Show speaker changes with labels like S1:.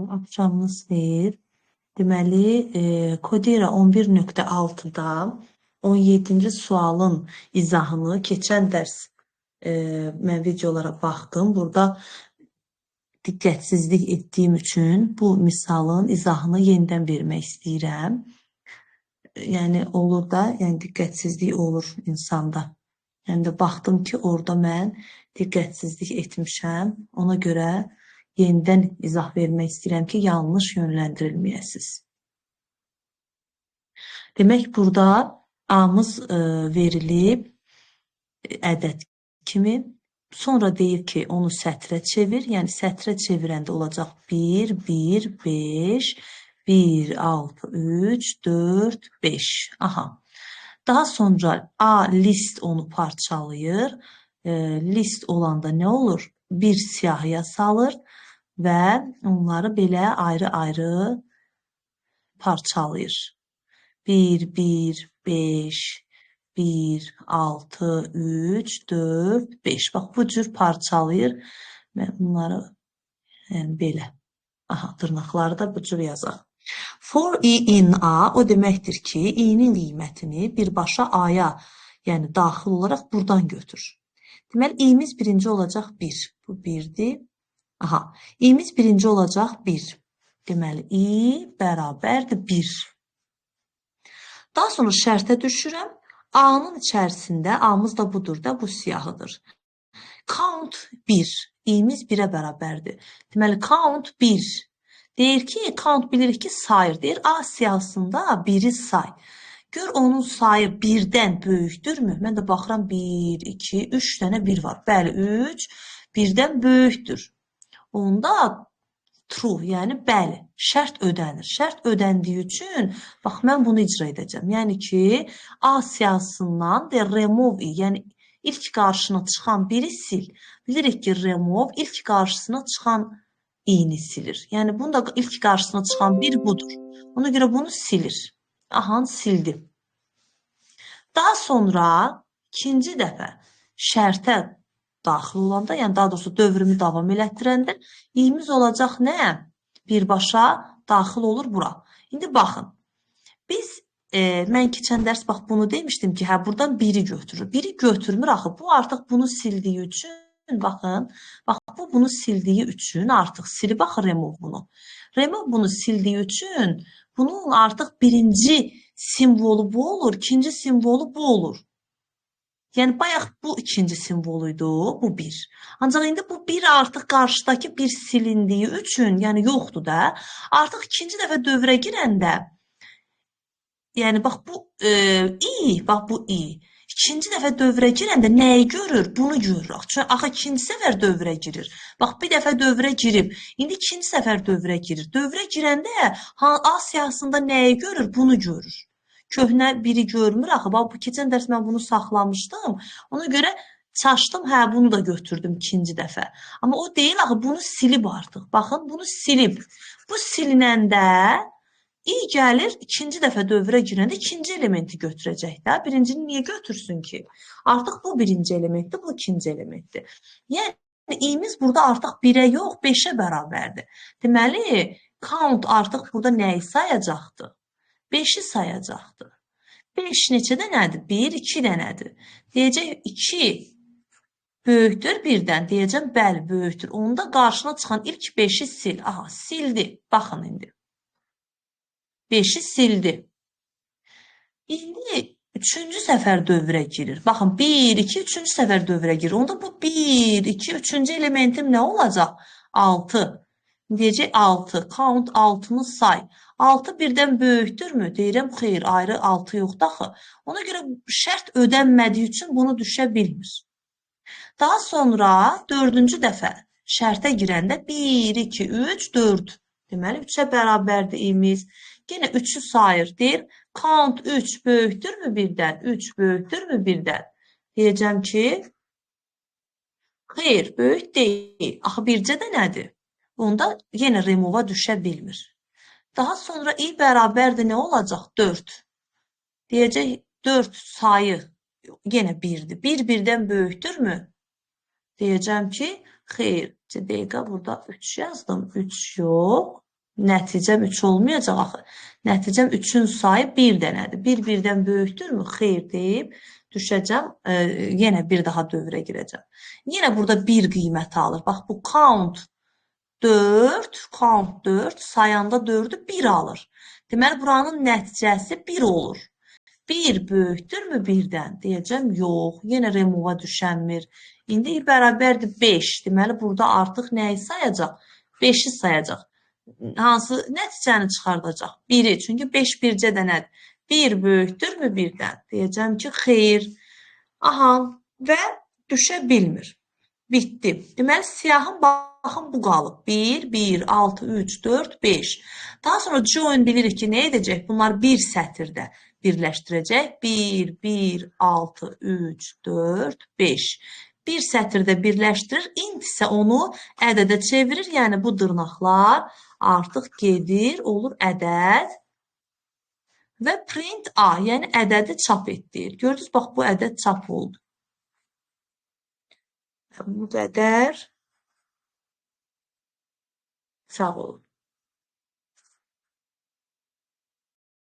S1: Axşamınız xeyir. Deməli, Kodera 11.6-da 17-ci sualın izahını keçən dərs mən videolara baxdım. Burada diqqətsizlik etdiyim üçün bu misalın izahını yenidən vermək istəyirəm. Yəni olur da, yəni diqqətsizlik olur insanda. Yəni də baxdım ki, orada mən diqqətsizlik etmişəm. Ona görə yenidən izah vermək istəyirəm ki, yanlış yönləndirilməyəsiniz. Demək, burada A-mız verilib ədəd kimi. Sonra deyir ki, onu sətrə çevir. Yəni, sətrə çevirəndə olacaq 1, 1, 5, 1, 6, 3, 4, 5. Aha. Daha sonra A list onu parçalayır. List olanda nə olur? Bir siyahıya salır və onları belə ayrı-ayrı parçalayır. 1, 1, 5, 1, 6, 3, 4, 5. Bax, bu cür parçalayır. Mən bunları yəni belə. Aha, dırnaqları da bu cür yazaq. For i in A o deməkdir ki, i-nin qiymətini birbaşa A-ya, yəni daxil olaraq buradan götür. Deməli, i-miz birinci olacaq 1. Bu 1-dir. Aha, i-miz birinci olacaq 1. Deməli, i bərabərdir 1. Daha sonra şərtə düşürəm. A-nın içərisində, A-mız da budur da, bu siyahıdır. Count 1. İ-miz 1-ə bərabərdir. Deməli, count 1. Deyir ki, count bilirik ki, sayır. Deyir, A siyahısında 1-i say. Gör, onun sayı 1-dən böyükdürmü? Mən də baxıram, 1, 2, 3 dənə 1 var. Bəli, 3 1-dən böyükdür. Onda true, yəni bəli, şərt ödənir. Şərt ödəndiyi üçün, bax, mən bunu icra edəcəm. Yəni ki, A siyahısından de remove, yəni ilk qarşına çıxan biri sil. Bilirik ki, remove ilk qarşısına çıxan i-ni silir. Yəni, bunu da ilk qarşısına çıxan bir budur. Ona görə bunu silir. Aha, sildi. Daha sonra ikinci dəfə şərtə daxil olanda, yəni daha doğrusu dövrümü davam elətdirəndə i-miz olacaq nə? Birbaşa daxil olur bura. İndi baxın, biz, mən keçən dərs bax bunu demişdim ki, hə, buradan biri götürür. Biri götürmür axı, bu artıq bunu sildiyi üçün, baxın, bax bu bunu sildiyi üçün artıq silib axı remove bunu. Remove bunu sildiyi üçün bunun artıq birinci simvolu bu olur, ikinci simvolu bu olur. Yəni, bayaq bu ikinci simvolu idi, bu bir. Ancaq indi bu bir artıq qarşıdakı bir silindiyi üçün, yəni yoxdur da, artıq ikinci dəfə dövrə girəndə, yəni bax bu i, bax bu i, ikinci dəfə dövrə girəndə nəyi görür? Bunu görür. Çünki axı ikinci səfər dövrə girir. Bax, bir dəfə dövrə girib, indi ikinci səfər dövrə girir. Dövrə girəndə A siyahısında nəyi görür? Bunu görür. Köhnə biri görmür axı. Bax, bu keçən dərs mən bunu saxlamışdım. Ona görə çaşdım, hə, bunu da götürdüm ikinci dəfə. Amma o deyil axı, bunu silib artıq. Baxın, bunu silib. Bu silinəndə i gəlir, ikinci dəfə dövrə girəndə ikinci elementi götürəcək də. Birincini niyə götürsün ki? Artıq bu birinci elementdir, bu ikinci elementdir. Yəni, i-miz burada artıq 1-ə yox, 5-ə bərabərdir. Deməli, count artıq burada nəyi sayacaqdır? 5-i sayacaqdır. 5 neçə dənədir? 1, 2 dənədir. Deyəcək 2 böyükdür 1-dən. Deyəcəm, bəli, böyükdür. Onda qarşına çıxan ilk 5-i sil. Aha, sildi. Baxın indi. 5-i sildi. İndi üçüncü səfər dövrə girir. Baxın, 1, 2, üçüncü səfər dövrə girir. Onda bu 1, 2, üçüncü elementim nə olacaq? 6. Deyəcək 6. Count 6-nı say. 6 birdən böyükdürmü? Deyirəm, xeyr, ayrı 6 yoxdur axı. Ona görə şərt ödənmədiyi üçün bunu düşə bilmir. Daha sonra dördüncü dəfə şərtə girəndə 1, 2, 3, 4. Deməli, 3-ə bərabərdir i-miz. Yenə 3-ü sayır. Deyir, count 3 böyükdürmü birdən? 3 böyükdürmü birdən? Deyəcəm ki, xeyr, böyük deyil. Axı, bircə də nədir? Onda yenə remove-a düşə bilmir. Daha sonra i bərabərdir nə olacaq? 4. Deyəcək 4 sayı Yenə 1-dir. 1 birdən böyükdürmü? Deyəcəm ki, xeyr. Dəqiqə, burada 3 yazdım. 3 yox. Nəticəm 3 olmayacaq axı. Nəticəm 3-ün sayı 1 dənədir. 1 birdən böyükdürmü? Xeyr deyib düşəcəm. Yenə bir daha dövrə girəcəm. Yenə burada 1 qiyməti alır. Bax, bu count 4, count 4 sayanda 4-ü 1 alır. Deməli, buranın nəticəsi 1 olur. 1 böyükdürmü 1-dən? Deyəcəm, yox. Yenə remove-a düşənmir. İndi i bərabərdir 5. Deməli, burada artıq nəyi sayacaq? 5-i sayacaq. Hansı nəticəni çıxardacaq? 1-i. Çünki 5 bircə dənədir. 1 böyükdürmü 1-dən? Deyəcəm ki, xeyr. Aha, və düşə bilmir. Bitdi. Deməli, siyahın baxın bu qalıb. 1, 1, 6, 3, 4, 5. Daha sonra join bilirik ki, nə edəcək? Bunlar bir sətirdə birləşdirəcək. 1, 1, 6, 3, 4, 5. Bir sətirdə birləşdirir. Int isə onu ədədə çevirir. Yəni, bu dırnaqlar artıq gedir, olur ədəd. Və print A, yəni ədədi çap etdirir. Gördünüz, bax, bu ədəd çap oldu. Bu qədər. Sağ olun.